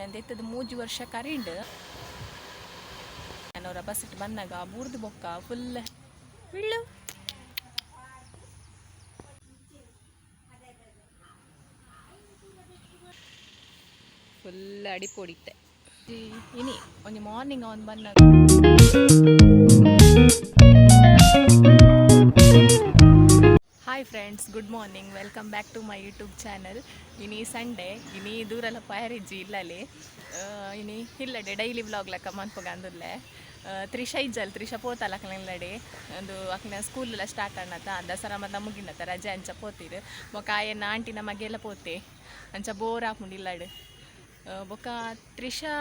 ಯಾನ್ ದೆತ್ತದ 3 ವರ್ಷ ಕರಿಂಡ್. ಯಾನ್ ಬಸ್ಸಿಟ್ ಬನ್ನಗ ಬೂರ್ದು ಬೊಕ್ಕ ಫುಲ್ ಬಿಳ್ಳು ಫುಲ್ ಅಡಿಪೊಡಿತ್ತೆ. ಇನಿ ಒಂಜಿ ಮಾರ್ನಿಂಗ್ ಅವನ್ ಬನ್ನಗ. Hi friends, good morning, welcome back to my YouTube channel. ಇನಿ ಸಂಡೇ, ಇನಿ ದೂರಲ ಪಯರಿಜ್ಜಿ ಇಲ್ಲಲ್ಲಿ. ಇನಿ ಇಲ್ಲಡೆ ಡೈಲಿ ವ್ಲಾಗ್ ಲಕ್ಕ ಮನ್ಪುಗ ಅಂದುಲ್ಲೆ. ತ್ರಿಷಾ ಇಜ್ಜಲ್, ತ್ರಿಷಾ ಪೋತಲ್ಲ ಅಕ್ಲೆನ ಒಂದು ಅಕ್ಲೆನ ಸ್ಕೂಲ್ ಎಲ್ಲ ಸ್ಟಾರ್ಟ್ ಅನ್ನತ, ದಸರಾ ಮತ್ತು ಮುಗಿನತ ರಜೆ, ಅಂಚ ಪೋತಿರು. ಬೊಕ್ಕ ಆಯನ ಆಂಟಿನ ಮಗೆಲ್ಲ ಪೋತೆ, ಅಂಚ ಬೋರ್ ಆಪುಂಡು ಇಲ್ಲಡ್. ಬೊಕ್ಕ ತ್ರಿಷಾ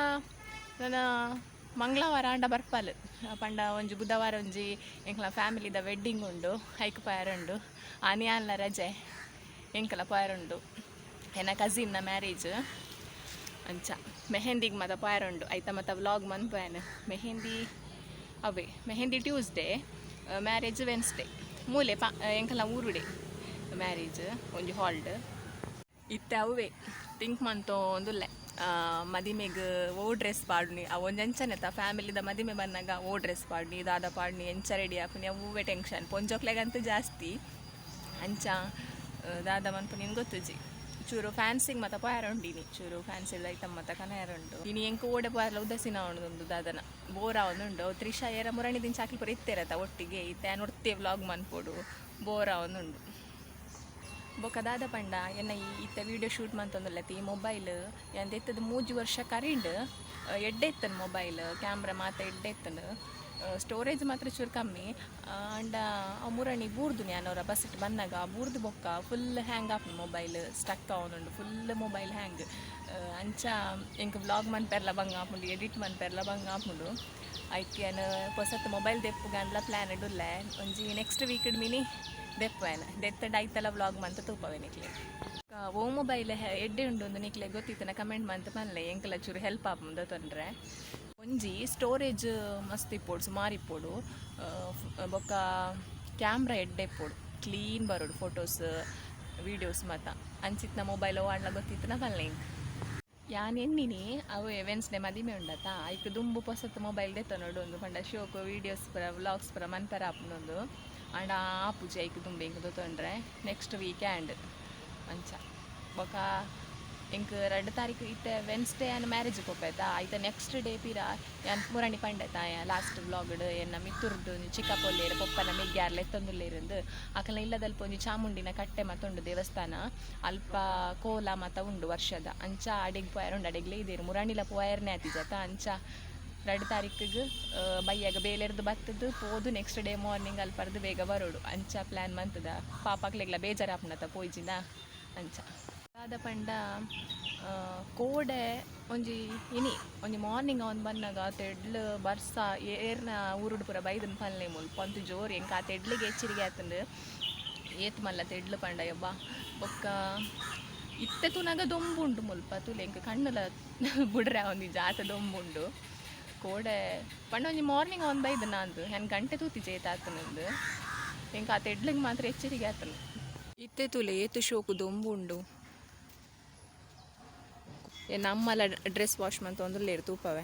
ನನ್ನ ಮಂಗಳವಾರ ಆಂಡ ಬರ್ಪಲ್ ಪಂಡ, ಒಂಜಿ ಬುಧವಾರ ಒಂಜಿ ಎಂಕ್ಲ ಫ್ಯಾಮಿಲಿದ ವೆಡ್ಡಿಂಗ್ ಉಂಡು, ಐಕ್ ಪೋಯರುಂಡು. ಆನಿ ಆನ್ಲ ರಜೆ, ಎಂಕಲ ಪೋಯರುಂಡು. ಎನ್ನ ಕಸಿನ್ನ ಮ್ಯಾರೇಜ್, ಅಂಚ ಮೆಹಂದಿಗೆ ಮತ ಪೋಯರುಂಡು. ಐತ ಮತ್ತ ವ್ಲಾಗ್ ಮನ್ಪುವೆನ್. ಮೆಹಂದಿ ಅವೇ, ಮೆಹಂದಿ ಟ್ಯೂಸ್ಡೇ, ಮ್ಯಾರೇಜ್ ವೆನ್ಸ್ಡೇ. ಮೂಲೆ ಪಾ ಎಂಕಲ ಊರುಡೆ ಮ್ಯಾರೇಜ್ ಒಂಜಿ ಹಾಲ್ಡ್. ಇತ್ತೆ ಅವೇ ಥಿಂಕ್ ಮಂತೊಂದುಲ್ಲೆ, ಮದಿಮೆಗ್ ಓ ಡ್ರೆಸ್ ಪಾಡುನಿ. ಅವು ಒಂಜಿ ಅಂಚನೆತ, ಫ್ಯಾಮಿಲಿದ ಮದಿಮೆ ಬಂದಾಗ ಓ ಡ್ರೆಸ್ ಪಾಡುನಿ, ದಾದ ಪಾಡುನಿ, ಎಂಚ ರೆಡಿ ಆಪುನಿ, ಅವುವೇ ಟೆನ್ಷನ್. ಪೊಂಜೋಕ್ಲೆಗಂತೂ ಜಾಸ್ತಿ. ಅಂಚ ದಾದ ಮನ್ಪುನಿ ಗೊತ್ತುಜಿ. ಚೂರು ಫ್ಯಾನ್ಸಿಂಗ್ ಮತ ಪೋಯರ ಉಂಡಿನಿ, ಚೂರು ಫ್ಯಾನ್ಸಿ ಐಟಮ್ ಮತ ಕನಯರ ಉಂಡು. ಇನಿ ಎಂಕ್ ಓಡೆ ಪೋಯರ್ಲ ಉದಾಸೀನ ಉಂಡು, ದಾದನ ಬೋರ್ ಆವೊಂದುಂಡು. ತ್ರಿಷಾ ಏರ ಮುರಣಿ ದಿಂಚ ಅಕ್ಲ್ ಪೂರ ಇತ್ತೆರತ ಒಟ್ಟಿಗೆ. ಇತ್ತೆ ಒರ್ತಿ ವ್ಲಾಗ್ ಮನ್ಪೊಡು, ಬೋರ್ ಆವೊಂದುಂಡು. ಬೊಕ್ಕ ದಾದ ಪಂಡ, ಎನ್ನ ಈ ಇತ್ತೆ ವೀಡಿಯೋ ಶೂಟ್ ಮಂತೊಂದುಲ್ಲತಿ ಈ ಮೊಬೈಲ್ ಯಾನ್ ದೆತ್ತದ 3 ವರ್ಷ ಕರಿಂಡ್. ಎಡ್ಡೆ ಇತ್ತನ್ ಮೊಬೈಲ್, ಕ್ಯಾಮ್ರಾ ಮಾತ ಎಡ್ಡೆ ಇತ್ತಂಡು, ಸ್ಟೋರೇಜ್ ಮಾತ್ರ ಚೂರು ಕಮ್ಮಿ. ಆಂಡ ಆ ಮುರಣಿ ಬೂರ್ದು, ಯಾನ್ ಅವರ ಬಸ್ಸಿಟ್ ಬನ್ನಗ ಬೂರ್ದು ಬೊಕ್ಕ ಫುಲ್ ಹ್ಯಾಂಗ್ ಆಪುಂಡು ಮೊಬೈಲ್, ಸ್ಟಕ್ ಆವೊಂದುಂಡು ಫುಲ್ ಮೊಬೈಲ್ ಹ್ಯಾಂಗ್. ಅಂಚ ಎಂಕ್ ವ್ಲಾಗ್ ಮನ್ಪೆರ್ಲ ಬಂಗ ಆಪುಂಡು, ಎಡಿಟ್ ಮನ್ಪೆರ್ಲ ಬಂಗ ಆಪುಂಡು. ಐಕ್ ಯಾನ್ ಪೊಸತ್ ಮೊಬೈಲ್ ದೆಪ್ಪುಗಂದ್ಲ ಪ್ಲ್ಯಾನ್ ಉಲ್ಲೆ. ಒಂಜಿ ನೆಕ್ಸ್ಟ್ ವೀಕ್ ಮಿನಿ ದೆಪ್ಪುವೆನ್. ದೆತ್ತಡ ಐತಲ ವ್ಲಾಗ್ ಮಂತ ತೂಪವೆ ನಿಕ್ಲೆ. ಓ ಮೊಬೈಲ್ ಎಡ್ಡೆ ಉಂಡು ಒಂದು ನಿಕ್ಲೆ ಗೊತ್ತಿತ್ತನ ಕಮೆಂಟ್ ಮಂತ್ ಪನ್ಲೆ, ಎಂಕಲ ಚೂರು ಹೆಲ್ಪ್ ಆಪುಂಡು ತೊಂದ್ರೆ. ಒಂಜಿ ಸ್ಟೋರೇಜ್ ಮಸ್ತ್ ಇಪ್ಪೊಡು, ಸುಮಾರು ಇಪ್ಪೊಡು. ಬೊಕ್ಕ ಕ್ಯಾಮ್ರಾ ಎಡ್ಡೆ ಇಪ್ಪೊಡು, ಕ್ಲೀನ್ ಬರೋಡು ಫೋಟೋಸ್ ವೀಡಿಯೋಸ್ ಮಾತ. ಅಂಚಿತ್ನ ಮೊಬೈಲ್ ಓ ಗೊತ್ತಿತ್ತನ ಪನ್ಲೆ ಎಂಕ್. ಯಾನ್ ಎನ್ನಿನಿ, ಅವು ವೆನ್ಸ್ಡೇ ಮದಿಮೆ ಉಂಡತ, ಐಕ್ ದುಂಬು ಪೊಸತ್ ಮೊಬೈಲ್ ದೆತ್ತೊನೊಡು ಒಂದು ಪಂಡ ಶೋಕು ವೀಡಿಯೋಸ್ ಪೂರ ವ್ಲಾಗ್ಸ್ ಪೂರ ಮನ್ಪೆರ ಆಪುಂಡೊಂದು. ಆಂಡ ಆಪುಜಿ ಐಕ್ ದುಂಬು ಎಂಕ್ ದೆತ್ತೊಂಡ್ರೆ. ನೆಕ್ಸ್ಟ್ ವೀಕ್ ಆ್ಯಂಡ್ ಅಂಚ. ಬೊಕ ಎಂಕ್ 2 ತಾರೀಕು, ಇತ್ತೆ ವೆನ್ಸ್ಡೇ ಯಾನ್ ಮ್ಯಾರೇಜ್ ಪೋಪೆತ, ಐತ ನೆಕ್ಸ್ಟ್ ಡೇ ಪಿರ ಯಾನ್ ಮುರಣಿ ಪಂಡೆತ ಲಾಸ್ಟ್ ವ್ಲಾಗ್ಡ್, ಎನ್ನ ಮಿತ್ತುರ್ದು ಚಿಕ್ಕಪೊಲ್ಲೇರು ಪೊಪ್ಪನ ಮೆಗ್ಯಾರ್ ಲೆತ್ತೊಂದುಲ್ಲೇರಿಂದು. ಅಕಲ್ನ ಇಲ್ಲದಲ್ಪ ಒಂಜಿ ಚಾಮುಂಡಿನ ಕಟ್ಟೆ ಮತ್ತುಂಡು ದೇವಸ್ಥಾನ, ಅಲ್ಪ ಕೋಲ ಮತ ಉಂಡು ವರ್ಷದ. ಅಂಚ ಅಡೆಗ್ ಪೋಯರ್ ಉಂಡು, ಅಡೆಗ್ಲೇ ಇದೇರು ಮುರಾಣಿಲ ಪೋಯರ್ನೇ ಆತಿಜತ. ಅಂಚ 2 ತಾರೀಕಿಗೆ ಬಯ್ಯಾಗ ಬೇಲೆರ್ದು ಬತ್ತದು ಪೋದು ನೆಕ್ಸ್ಟ್ ಡೇ ಮಾರ್ನಿಂಗ್ ಅಲ್ಪರ್ದು ಬೇಗ ಬರೋಡು, ಅಂಚ ಪ್ಲ್ಯಾನ್ ಮಂತದ. ಪಾಪಕ್ಲೆಗ್ಲ ಬೇಜಾರಾಪುಂಡತ ಪೋಯ್ಜಿನ ಅಂಚ. ದಾದ ಪಂಡ, ಕೋಡೆ ಒಂಜಿ ಇನಿ ಒಂಜಿ ಮಾರ್ನಿಂಗ್ ಅವನ್ ಬನ್ನಗ ತೆಡ್ಲು ಬರ್ಸ ಏರ್ನ ಊರುಡು ಪೂರ ಬೈದನ್ ಪನ್ಲೆ ಮುಲ್ಪ ಅಂತು ಜೋರು. ಎಂಕ್ ಆ ತೆಡ್ಲಿಗೆ ಎಚ್ಚರಿಗೆ ಆತಂದು, ಏತ್ ಮಲ್ಲ ತೆಡ್ಲು ಪಂಡ ಯಬ್ಬಾ. ಬೊಕ್ಕ ಇತ್ತೆ ತೂನಗ ದೊಂಬುಂಡು ಮುಲ್ಪ, ತೂಲೆ ಎಂಕ್ ಕಣ್ಣುಲ ಬುಡ್ರೆ ಒಂಜಿ ಜಾತ ದೊಂಬುಂಡು. ಕೋಡೆ ಪಂಡ ಒಂಜಿ ಮಾರ್ನಿಂಗ್ ಅವನ್ ಬೈದ ನಾಂದು ಯಾನ್ ಗಂಟೆ ತೂತಿಜೆ ಏತಾತನಂದು. ಎಂಕ್ ಆ ತೆಡ್ಲಿಗೆ ಮಾತ್ರ ಎಚ್ಚರಿಗೆ ಆತನು. ಇತ್ತೆ ತೂಲೆ ಏತು ಶೋಕು ದೊಂಬುಂಡು. ನಮ್ಮಲ್ಲ ಡ್ರೆಸ್ ವಾಶ್ ಮಂತೊಂದುಲ್ಲೆರ್, ತೂಪವೆ.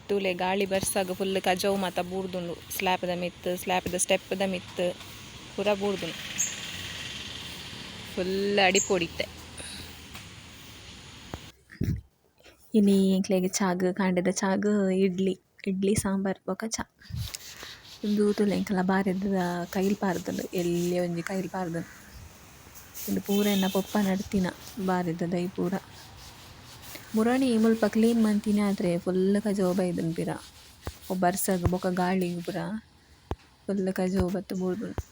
ತೂಲೆ ಗಾಳಿ ಬರ್ಸಾಗ ಫುಲ್ ಕಜವು ಮಾತ ಬೂರ್ದುಂಡು ಸ್ಲ್ಯಾಪ್ದ ಮಿತ್ತು, ಸ್ಲ್ಯಾಪ್ದ ಸ್ಟೆಪ್ದ ಮಿತ್ತು ಪೂರ ಬೂರ್ದುಂಡು. ಫುಲ್ ಅಡಿಪೊಡಿತ್ತೆ. ಇನಿ ಎಂಕ್ಲೆಗ್ ಚಾಗ್, ಕಾಂಡೆದ ಚಾಗ್ ಇಡ್ಲಿ, ಇಡ್ಲಿ ಸಾಂಬಾರ್ ಬೊಕ ಚಾ. ಉಂದು ತೂಲೆ ಎಂಕಲ್ನ ಬಾರೆದ ಕೈಲ್ ಪಾರ್ದ್ಂಡ್, ಎಲ್ಯ ಒಂಜಿ ಕೈಲ್ ಪಾರ್ದ್ಂಡ್. ಉಂದು ಪೂರ ಎನ್ನ ಪೊಪ್ಪ ನಡ್ತಿನ ಬಾರೆದ ದೈ ಪೂರ. ಮುರಣಿ ಮುಲ್ಪ ಕ್ಲೀನ್ ಮಂತಿನಿ, ಆದ್ರೆ ಫುಲ್ ಕಜವು ಬೈದ್ಂಡ್ ಪಿರ. ಅವು ಬರ್ಸಗ್ ಬೊಕ ಗಾಳಿಗ್ ಪೂರ ಫುಲ್ ಕಜವು ಬತ್ತ್ ಬೂರ್ದುಂಡು.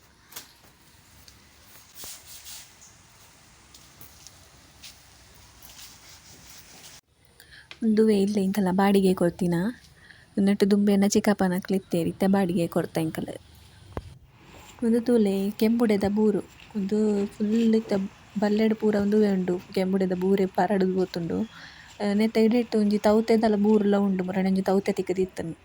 ಉಂದುವೇ ಇಲ್ಲ್ ಎಂಕಲ್ನ ಬಾಡಿಗೆ ಕೊರ್ತಿನ. ಉಂದೆಟ್ ದುಂಬು ಎನ್ನ ಚಿಕ್ಕಪ್ಪನಕ್ಲ್ ಇತ್ತೆರ್, ಇತ್ತೆ ಬಾಡಿಗೆ ಕೊರ್ತ ಎಂಕುಲು. ಉಂದು ತೂಲೆ ಕೆಂಬುಡೆದ ಬೂರು. ಉಂದು ಫುಲ್ ಇತ್ತೆ ಬಲ್ಲೆಡ್ ಪೂರ ಉಂದುವೇ ಉಂಡು, ಕೆಂಬುಡೆದ ಬೂರೇ ಪರಡುದು ಪೋತುಂಡು. ನೆತ್ತ ಇಡೆಟ್ ಒಂಜಿ ತೌತೆದಲ ಬೂರುಲ ಉಂಡು, ಮುರನಿ ಒಂಜಿ ತೌತೆ ತಿಕ್ಕುದಿತ್ತುಂಡು.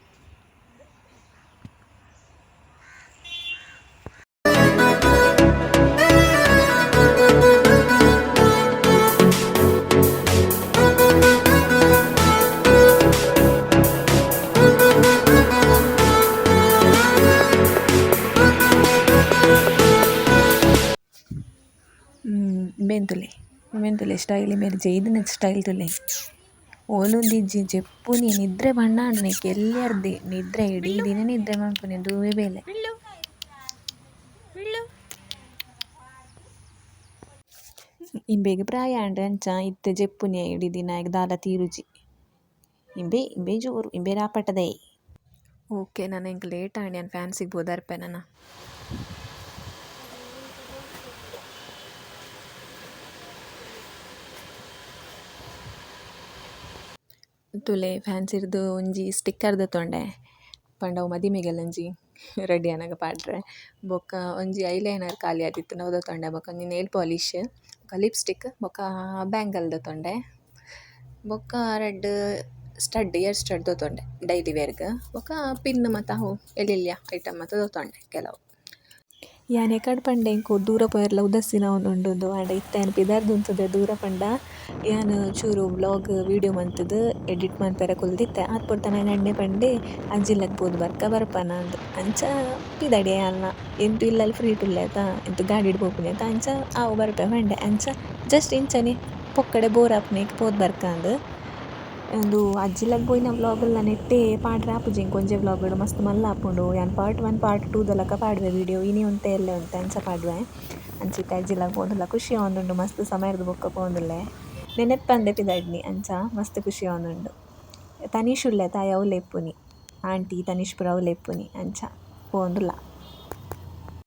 ಇಂಬೆನ್ ತೂಲೆ ಇಂಬೆನ್ ತೂಲೆ ಸ್ಟೈಲ್ ಇಂಬೆರ್ ಜೈದಿನ ಸ್ಟೈಲ್ ತೂಲೆ ಓಲುಂದಿಜ್ಜಿ ಜೆಪ್ಪುನಿ ನಿದ್ರೆ ಪಂಡ ಆಂಡ್ ಎಲ್ಲೆರ್ದೆ ನಿದ್ರೆ ಇಡೀ ದಿನ ನಿದ್ರೆ ಮನ್ಪುನಿ ಉಂದುವೇ ಬೇಲೆ. ಇಂಬೆಗ್ ಪ್ರಾಯ ಆಂಡ್ ಅಂಚ ಇತ್ತೆ ಜೆಪ್ಪುನಿ ಇಡೀ ದಿನ ಆಯೆ ದಾಲ ತೀರುಜಿ ಇಂಬೆ ಇಂಬೆ ಜೋರು ಇಂಬೆ ರಾಪಟದಯೆ. ಓಕೆ ನನ ಎಂಕ್ ಲೇಟ್ ಆಂಡ್ ಯಾನ್ ಫ್ಯಾನ್ಸಿಗ್ ಪೋದು ನನ. ತೂಲೆ ಫ್ಯಾನ್ಸಿರ್ದ್ ಒಂಜಿ ಸ್ಟಿಕ್ಕರ್ ದೆತೊಂಡೆ ಪಂಡ ಅವು ಮದಿಮೆಗೆಲ್ಲ ಒಂಜಿ ರೆಡಿ ಆನಗ ಪಾಡ್ರೆ ಬೊಕ್ಕ ಒಂಜಿ ಐಲೈನರ್ ಖಾಲಿ ಆದಿತ್ತ್ಂಡ ಅವು ದೆತೊಂಡೆ ಬೊಕ್ಕ ಒಂಜಿ ನೇಲ್ ಪಾಲಿಶ್ ಬೊಕ್ಕ ಲಿಪ್ಸ್ಟಿಕ್ ಬೊಕ್ಕ ಬ್ಯಾಂಗಲ್ ದೆತೊಂಡೆ ಬೊಕ್ಕ ರಡ್ಡ್ ಸ್ಟಡ್ ಇಯರ್ ಸ್ಟಡ್ ದೆತೊಂಡೆ ಡೈಲಿ ವೇರ್ಗ್ ಬೊಕ್ಕ ಪಿನ್ ಮಾತ ಅವು ಎಲ್ಯ ಎಲ್ಯ ಐಟಮ್ ಮಾತ ದೆತೊಂಡೆ ಕೆಲವು. ಯಾನ್ ಏಕಡ್ ಪಂಡೆ ಎಂಕ್ ದೂರ ಪೋಯೆರ್ಲ ಉದಾಸೀನ ಆವೊಂದುಂಡು ಆಂಡ ಇತ್ತೆ ಯಾನ್ ಪಿದರ್ದ್ ಉಂತುದೆ ದೂರ ಪಂಡ ಯಾನ್ ಚೂರು ವ್ಲೋಗ್ ವೀಡಿಯೋ ಮಂತುದು ಎಡಿಟ್ ಮನ್ಪೆರೆ ಕುಲ್ದಿತ್ತೆ ಆತ್ ಪೊರ್ತುನ ಅಣ್ಣೆ ಪಂಡೆ ಅಜ್ಜಿ ಇಲ್ಲಗ್ ಪೋದು ಬರ್ಕ ಬರ್ಪನಾಂದ್ ಅಂಚ ಪಿದಡಿಯೆ ಯಾನ್ಲ ಎಂತು ಇಲ್ಲಲ್ ಫ್ರೀ ಉಲ್ಲೆ ಅತ ಎಂತು ಗಾಡಿಡ್ ಪೋಪುನಿ ಅತ ಅಂಚ ಆವು ಬರ್ಪೆ ಪಂಡೆ ಅಂಚ ಜಸ್ಟ್ ಇಂಚನೆ ಪೊಕ್ಕಡೆ ಬೋರ್ ಆಪುನೆಕ್ ಪೋದು ಬರ್ಕಂದ್. ಉಂದು ಅಜ್ಜಿ ಇಲ್ಲಗ್ ಪೋಯಿನ ವ್ಲೋಗ್ ಲ ನೆಟ್ಟೆ ಪಾಡ್ರೆ ಆಪುಜಿ ಎಂಕ್ ಒಂಜೆ ವ್ಲೋಗ್ ಮಸ್ತ್ ಮಲ್ಲ ಆಪುಂಡು ಯಾನ್ ಪಾರ್ಟ್ 1 ಪಾರ್ಟ್ 2 ದ ಲೆಕ ಪಾಡುವೆ ವೀಡಿಯೋ ಇನಿ ಒಂತೆ ಎಲ್ಲೆ ಒಂತೆ ಅಂಚ ಪಾಡುವೆ. ಅಂಚ ಇತ್ತೆ ಅಜ್ಜಿ ಇಲ್ಲಗ್ ಪೋವೊಂದುಲ್ಲ ಖುಷಿ ಆವೊಂದುಂಡು ಮಸ್ತ್ ಸಮಯರ್ದ್ ಬೊಕ್ಕ ಪೋವೊಂದುಲ್ಲೆ ನೆನೆಪಂದೆ ಪಿದಡ್ನಿ ಅಂಚ ಮಸ್ತ್ ಖುಷಿ ಆವೊಂದುಂಡು. ತನಿಷ್ ಉಲ್ಲೆ ಅತ ಆಯೆ ಅವ್ಲೆ ಇಪ್ಪುನಿ ಆಂಟಿ ತನಿಷ್ ಪೂರ ಅವ್ಲೆ ಇಪ್ಪುನಿ ಅಂಚ ಪೋವೊಂದುಲ್ಲ.